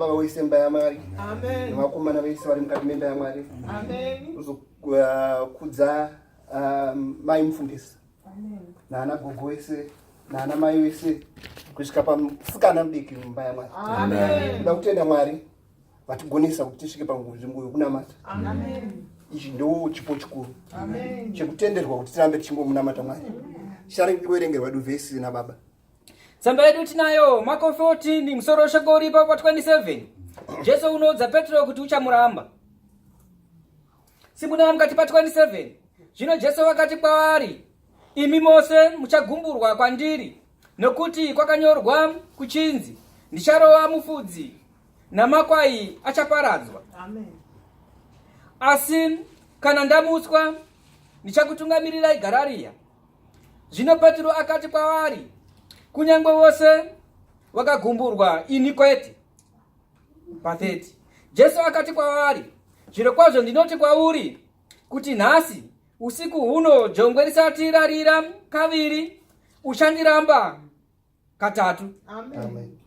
Baba wese imba yaMwari nevakomana vese vari mukati memba yaMwari uzokudza mai mufundisi naana gogo wese naana mai wese kusvika pamusikana mudiki mumba yaMwari. Kuda kutenda Mwari vatigonesa kuti tisvike panzvimbo yokunamata. Ichi ndo chipo chikuru chekutenderwa kuti tirambe tichingomunamata Mwari. Ticharengerengerwa vhesi nababa. Tsamba yedu tinayo Marko 14 musoro weshoko uri ipapo pa 27. Jesu unoudza Petro kuti uchamuramba. Simuna mukati pa 27. Zvino Jesu wakati kwavari, imi mose muchagumburwa kwandiri, nokuti kwakanyorwa kuchinzi, ndicharova mufudzi namakwai achaparadzwa. Amen. Asi kana ndamutswa ndichakutungamirirai Gararia. Zvino Petro akati kwavari, kunyange vose vakagumburwa, ini kwete. Pa30 Jesu akati kwavari, zvirokwazvo ndinoti kwauri kuti nhasi usiku huno jongwe risati rarira kaviri uchandiramba katatu. Amen.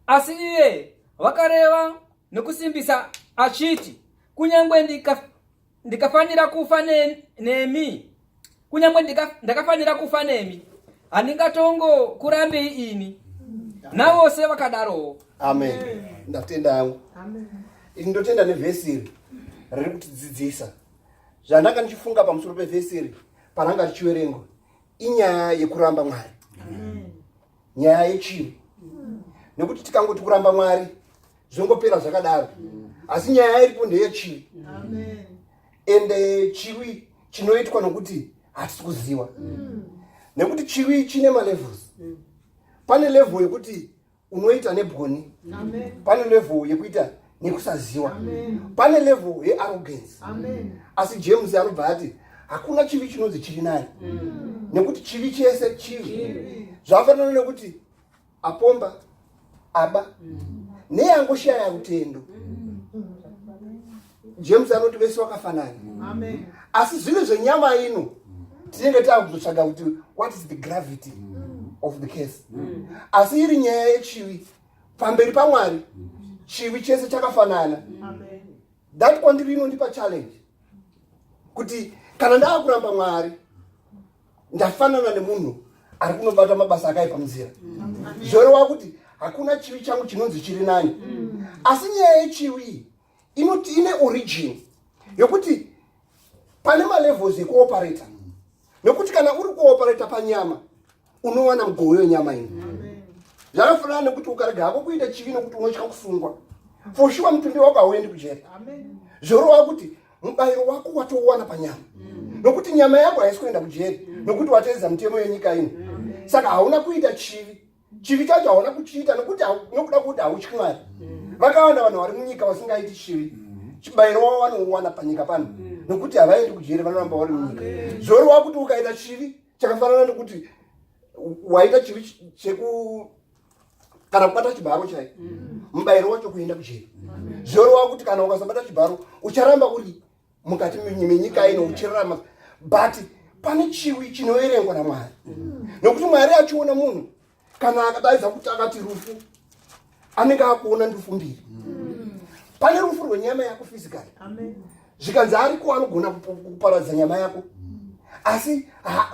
Asi iye wakareva nokusimbisa achiti, kunyange ndikafanira kufa nemi, kunyange ndakafanira kufa nemi, handingatongo kurambei ini. Navose vakadarowo. Amen. Ndatenda yangu. Ini ndotenda nevhesi iri riri kutidzidzisa zvandanga ndichifunga pamusoro pevhesi iri paranga richiverengwa inyaya yekuramba Mwari, nyaya yechivi, nekuti tikangoti kuramba Mwari zvongopera zvakadaro, asi nyaya iripo ndeyechivi. Ende chivi chinoitwa nokuti hatisi kuziva, nekuti chivi chine malevels. Pane level yekuti unoita nebwoni, pane level yekuita nekusaziwa, pane level yearrogance. Asi James anobva ati hakuna chivi chinonzi chiri nani, nekuti chivi chese chivi. Zvafanana nekuti apomba, aba, neyangoshaya rutendo, James anoti vese vakafanana. Asi zvinhu zvenyama ino tinenge taakuzotsvaga kuti what is the gravity of the case. Asi iri nyaya yechivi pamberi paMwari, chivi chese chakafanana. That kwandiri inondipa challenge kuti kana ndaakuramba Mwari, ndafanana nemunhu ari kunobata mabasa akaipa munzira. Zvoreva kuti hakuna chivi changu chinonzi chiri nani. Asi nyaya yechivi iyi inoti ine origin yokuti pane malevels ekuoperata, nekuti kana uri kuoperata panyama unowana mugowe wenyama ino. Zvakafanana nekuti ukarega hako kuita chivi nekuti unotya kusungwa, for sure mutumbi wako hauendi kujeri. Zvorova kuti mubayiro wako watouwana panyama, nokuti nyama yako haisi kuenda kujeri nokuti wateedza mutemo yenyika ino. Saka hauna kuita chivi, chivi chacho hauna kuchiita nokuti nokuda kuti hautyi Mwari. Vakawanda vanhu vari munyika vasingaiti chivi, chibayiro wavo vanouwana panyika pano nokuti havaendi kujeri, vanoramba vari munyika. Zvorova kuti ukaita chivi chakafanana nekuti waita chivi cheku kana kubata chibharo chai, mubayiro wacho kuenda kujeri. Zvorova kuti kana ukasabata chibharo ucharamba uri mukati menyika ino uchirarama. But pane chivi chinoverengwa naMwari, nokuti Mwari achiona munhu kana akadaidza kuti akati rufu, anenge akuona ndufu mbiri. Pane rufu rwenyama yako physically, zvikanzi ariko anogona kuparadza nyama yako, asi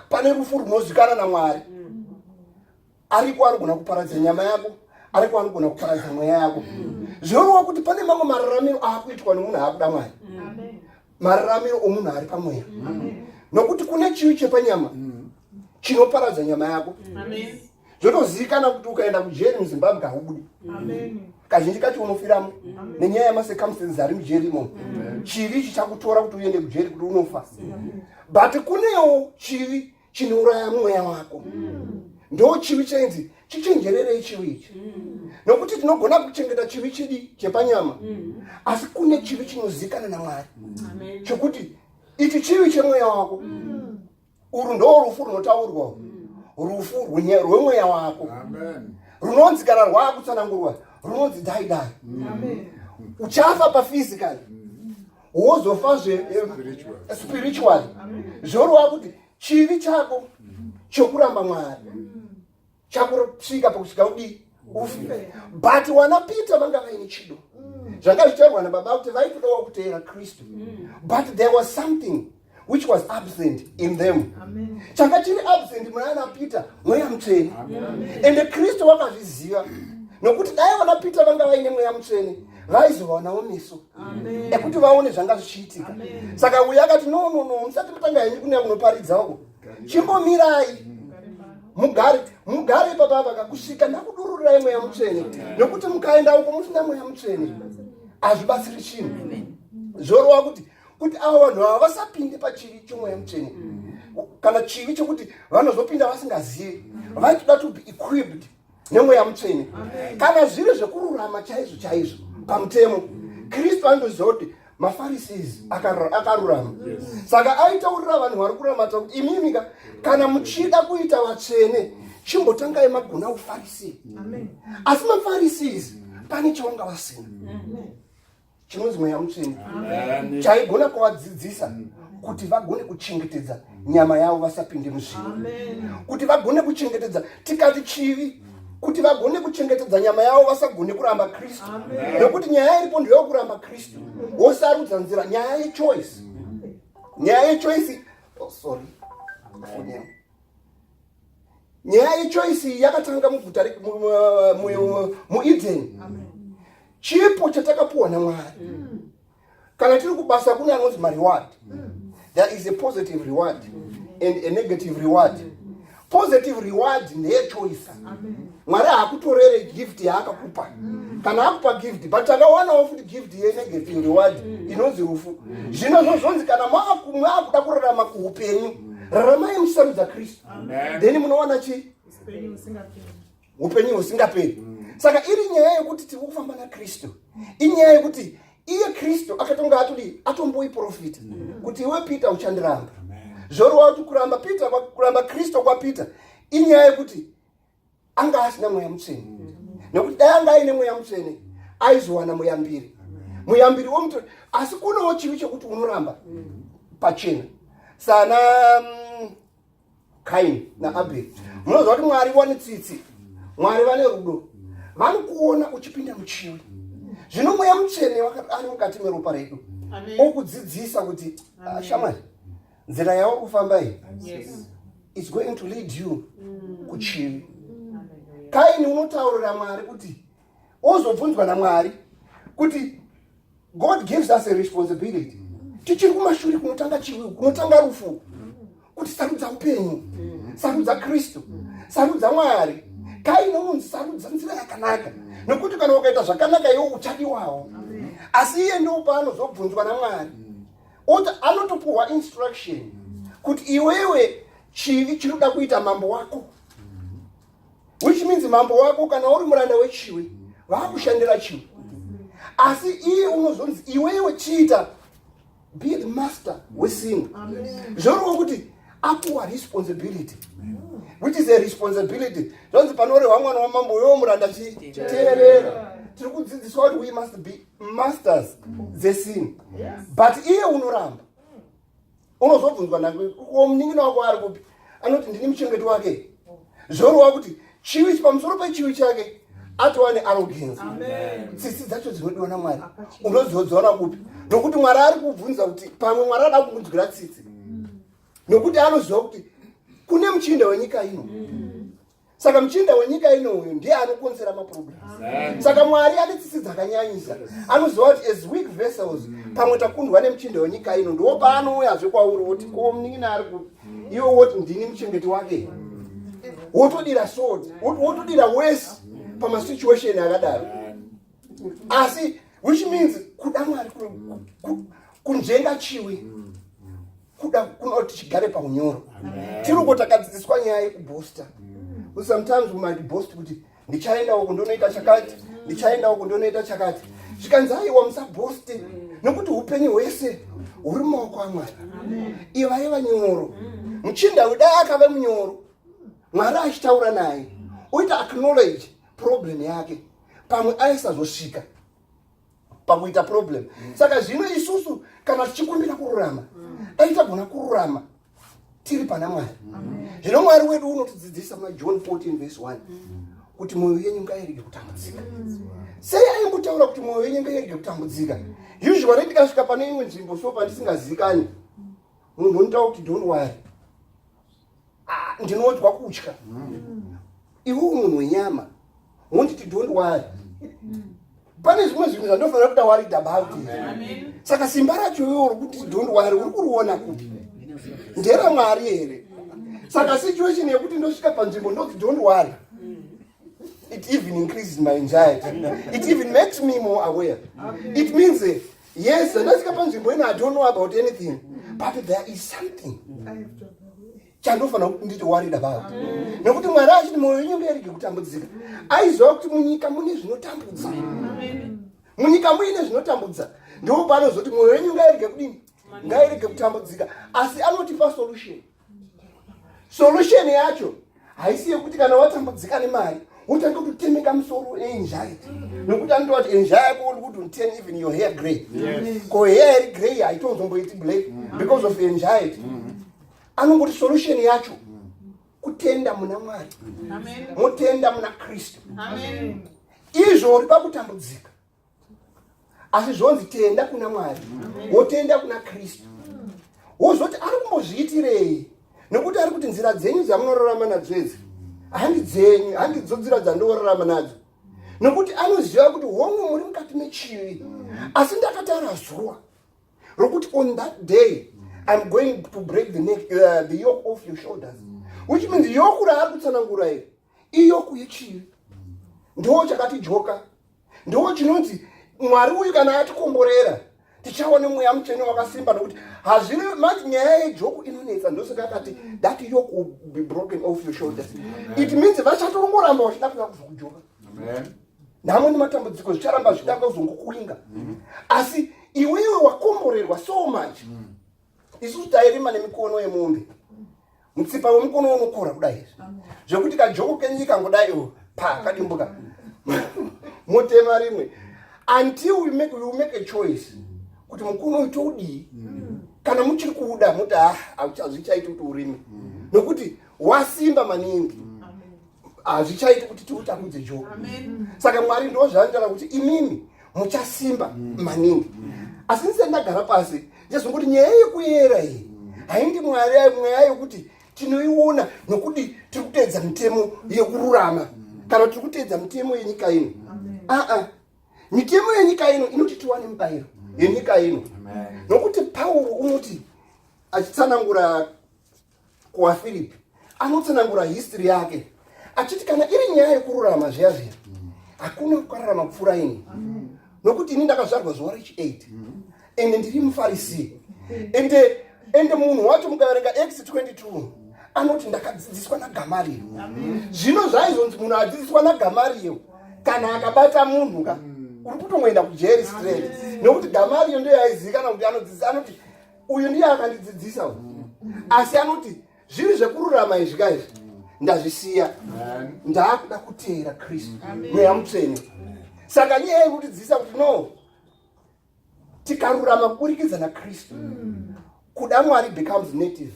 pane rufu runozikanwa naMwari. Ariko anogona kuparadza nyama yako, ariko anogona kuparadza mweya yako. Zvinoreva kuti pane mamwe mararamiro aakuitwa nomunhu aakuda Mwari, mararamiro omunhu ari pamweya, nokuti kune chivi chepanyama chinoparadza nyama yako. Zvotozivikana kuti ukaenda kujeri muZimbabwe haubudi, kazhinji kacho unofiramo nenyaya yemacircumstances ari mujeri imomo. Chivi chichakutora kuti uende kujeri kuti unofa. But kunewo chivi chinouraya mweya wako, ndo chivi chainzi chichenjererei chivi ichi, nokuti tinogona kuchengeta chivi chidi chepanyama, asi kune chivi chinozikana naMwari chokuti ichi chivi chemweya wako. Urwu ndo rufu runotaurwa, rufu rwemweya wako runonzi kana rwaakutsanangurwa runonzi dai dai. Uchafa paphysical, wozofazve spiritually. Zvoreva kuti chivi chako chokuramba Mwari chakusvika pakusvika udii. Ufe. But wana Peter vanga vaine chido. Zvanga zvichitaurwa nababa kuti vaitodawo kuteera Kristu. But there was something which was absent in them. Changa chiri absent muna ana Peter, Mweya Mutsvene. Ende Kristu wakazviziva. Nokuti dai vana Peter vanga vaine Mweya Mutsvene, vaizowanawo meso ekuti vaone zvanga zvichiitika. Saka uyu akati no, no, no, musati mutanga henyu kune kunoparidza uko. Chimbomirai. Mugare, mugare ipapa apa kusvika ndakudururirai Mweya Mutsvene. Nokuti mukaenda uko musina Mweya Mutsvene, hazvibatsiri chinhu. Zvoreva kuti ava vanhu ava vasapinde pachivi choMweya Mutsvene, kana chivi chokuti vanozopinda vasingazivi. Vaitoda to be equipped neMweya Mutsvene. Kana zviri zvekururama chaizvo chaizvo pamutemo, Kristu anotoziva kuti maPharisees akarurama. Saka aitaurira vanhu vari kuramata kuti imimika, kana muchida kuita vatsvene, chimbotangai magona uFarisii. Asi maPharisees pane chavanga vasina, chinonzi Mweya Mutsvene, chaigona kuvadzidzisa kuti vagone kuchengetedza nyama yavo, vasapinde muzvivi, kuti vagone kuchengetedza, tikati chivi, kuti vagone kuchengetedza nyama yavo, vasagone kuramba Kristu. Nekuti nyaya iripo ndeyokuramba Kristu, wosarudza nzira. Nyaya yechoice, nyaya yechoice, oh, sorry, foni yangu. Nyaya yechoice yakatanga muguta muEden. Chipo chatakapuwa naMwari, kana tiri kubasa kune anonzi mareward. There is a positive reward and a negative reward. Positive reward ndeyechoice. Mwari haakutorere gift yaakakupa kana akupa gift, but takawanawo futi gift yenegative reward inonzi rufu. Zvino zvozvonzi kana maakuda kurarama kuupenyu, raramai muchisarudza Kristu, then munowana chii? Upenyu husingaperi. Saka iri nyaya yekuti tiri kufamba naKristu, inyaya yekuti iye Kristu akatonga atodi atomboiprofita kuti iwe Peter uchandiramba. Zvoreva kuti kuramba Peter, kuramba Kristu kwaPeter inyaya yekuti anga asina Mweya Mutsvene, nekuti dai anga aine Mweya Mutsvene aizowana muyambiri, muyambiri womuto. Asi kunewo chivi chekuti unoramba pachena, sana Kaini naAbheri. Munoziva kuti Mwari vane tsitsi, Mwari vane rudo, vanokuona uchipinda muchivi. Zvino Mweya Mutsvene ari mukati meropa redu okudzidzisa kuti, "Ah, shamwari, nzira yauri kufamba iyi is going to lead you kuchivi." Kaini unotaurira Mwari kuti ozobvunzwa naMwari kuti God gives us a responsibility tichiri kumashure kunotanga chivi, kunotanga rufu, kuti sarudza upenyu, sarudza Kristu, sarudza Mwari. Kaini unonzi sarudza nzira yakanaka, nekuti kana ukaita zvakanaka iwe uchadiwawo. Asi iye ndo paanozobvunzwa naMwari, oti anotopuhwa instruction kuti iwewe chivi chinoda kuita mambo wako, which means mambo wako kana uri muranda wechivi, vaakushandira chivi. Asi iye unozonzi iwewe chiita be the master wesin. Zvoreva kuti apuwa responsibility, which is a responsibility. Zvonzi panorehwa mwana wamambo, iwewe muranda chiteerera. Tiri kudzidziswa kuti we must be masters dzesin, but iye unoramba. Unozobvunzwa ko munin'ina wako ari kupi? Anoti ndini muchengeti wake. Zvoreva kuti chivi, pamusoro pechivi chake atova nearrogance. Tsitsi dzacho dzinodiwa naMwari unozodziwana kupi? Nokuti Mwari ari kubvunza kuti pamwe Mwari ada kumunzwira tsitsi, nokuti anoziva kuti kune muchinda wenyika ino. Saka muchinda wenyika ino uyu ndiye anokonzera maproblem. Saka Mwari ane tsitsi dzakanyanyisa, anoziva kuti as weak vessels pamwe takundwa nemuchinda wenyika ino. Ndo paanouyazve kwauri woti, "Ko munin'ina ari kupi?" Iwe woti, "Ndini muchengeti wake." Wotodira sword, wotodira wese pamasituation akadaro. Asi which means kuda Mwari, kunzvenga chiwi, kuda kunoti chigare paunyoro. Tiri takadzidziswa nyaya yekuboasta. Sometimes we might boast kuti ndichaenda uku ndonoita chakati, ndichaenda uku ndonoita chakati. Zvikanzi aiwa, musaboaste, nokuti upenyu hwese huri mumaoko aMwari. Ivai vanyoro. Muchinda uyu dai akave munyoro, Mwari achitaura naye, oita acknowledge problem yake, pamwe aisazosvika pakuita problem. Saka zvino isusu kana tichikumbira kururama, dai tagona kururama tiri pana Mwari. Zvino Mwari wedu unotidzidzisa muna John 14 verse 1. Kuti mwoyo yenyu ngairege kutambudzika. Sei aimbotaura kuti mwoyo yenyu ngairege kutambudzika? Usually ndikasvika pane imwe nzvimbo so pandisingazivikani, munhu unotaura kuti don't worry, ah, ndinonzwa kutya. Iwewo munhu wenyama wonditi don't worry, pane zvimwe zvinhu zvandinofanira kuita worried about. Saka simba racho iwewo rokuti don't worry uri kuriona kupi? NderaMwari here? Saka situation yekuti ndosvika panzvimbo ndoti don't worry, it even increases my anxiety, it even makes me more aware. It means yes, ndasvika panzvimbo ino, I don't know about anything, but there is something chandofanira kuti nditi worried about, nekuti Mwari achiti mwoyo yenyu ngairege kutambudzika, aiziva kuti munyika mune zvinotambudza. Munyika muine zvinotambudza, ndo paanozoti mwoyo wenyu ngairege kudini? Ngairege kutambudzika. Asi anotipa solution. Solution yacho haisi yekuti kana watambudzika nemari wotange kutotemeka musoro, anxiety, nekuti anotova kuti anxiety yako uri kuti turn even your hair grey. Ko hair iri grey haitonzomboiti black because of anxiety. Anongoti solution yacho kutenda muna Mwari, mutenda muna Kristu. Izvo uri pakutambudzika, asi zvonzi tenda kuna Mwari, wotenda kuna Kristu, wozoti ari kumbozviitirei? Nekuti ari kuti nzira dzenyu dzamunorarama nadzo idzi handi dzenyu, handidzo nzira dzandinorarama nadzo, nekuti anoziva kuti hongu, muri mukati mechivi, asi ndakatara zuva rokuti on that day I'm going to break the yoke off your shoulders, which means yoke raari kutsanangura iri iyoke yechivi. Ndo chakatijoka, ndo chinonzi Mwari uyu kana atikomborera tichaona Mweya Mutsvene wakasimba, nokuti hazviri mati nyaya yejoke inonetsa. Ndosaka akati that yoke will be broken off your shoulders. It means vachatongoramba vachida kuda kuzokujoka. Nhamo nematambudziko zvicharamba zvichida kuzongokuinga, asi iwewe wakomborerwa so much. Isusu tairima nemikono yemombe, mutsipa wemukono unokora kudai izvi, zvekuti kajoko kenyika ngodaiwo pa kadimbuka, motema rimwe until we make a choice kuti mukono uyu toudii. Kana muchiri kuuda, muti ah, hazvichaiti kuti urime nokuti wasimba maningi, hazvichaiti kuti tiutakudze joko. Saka Mwari ndo zvaanotaura kuti imimi muchasimba maningi. Asi ndisati ndagara pasi, ndizongoti nyaya yekuyera iyi haindi Mwari mweya yekuti tinoiona nokuti tiri kuteedza mitemo yekururama kana tiri kuteedza mitemo yenyika ino. Aa, mitemo yenyika ino inoti tiwane mubayiro yenyika ino, nokuti Pauro unoti achitsanangura kuvaFiripi, anotsanangura history yake achiti kana iri nyaya yekururama zviya zviya, hakuna kukararama kupfuura ini, nokuti ini ndakazvarwa zuva rechi8 ende ndiri muFarisi. Ende munhu wacho, mukaverenga Acts 22, anoti ndakadzidziswa naGamariyo. Zvino zvaizonzi munhu adzidziswa naGamariyo, kana akabata munhu ka, uri kutongoenda kujeri straight, nekuti Gamariyo ndiyo yaizivikanwa kuti anodzidzisa. Anoti uyu ndiye akandidzidzisa uyu, asi anoti zviri zvekururama izvi ka izvi ndazvisiya, ndaakuda kuteera Kristu, Mweya Mutsvene. Saka nyaya yekutidzidzisa kuti no, tikarurama kuburikidza naKristu, kuda Mwari becomes native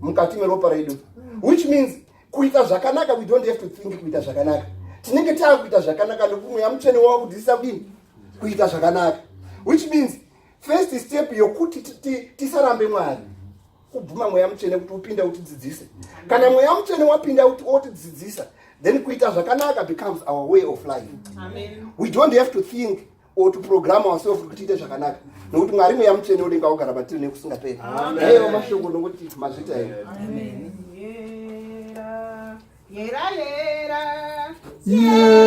mukati meropa redu, which means kuita zvakanaka, we don't have to think kuita zvakanaka, tinenge taakuita zvakanaka nokuti Mweya Mutsvene wava kudzidzisa kudini? Kuita zvakanaka. Which means first step yokuti tisarambe Mwari kubvuma Mweya Mutsvene kuti upinde utidzidzise. Kana Mweya Mutsvene wapinda kuti otidzidzisa, then kuita zvakanaka becomes our way of life. We don't have to think or to program ourselves kuti tiite zvakanaka, nokuti Mwari Mweya Mutsvene unenge wagara matiri nekusingaperi. Aiwa, mashoko, nokuti mazvita here? Yera, yera, yera.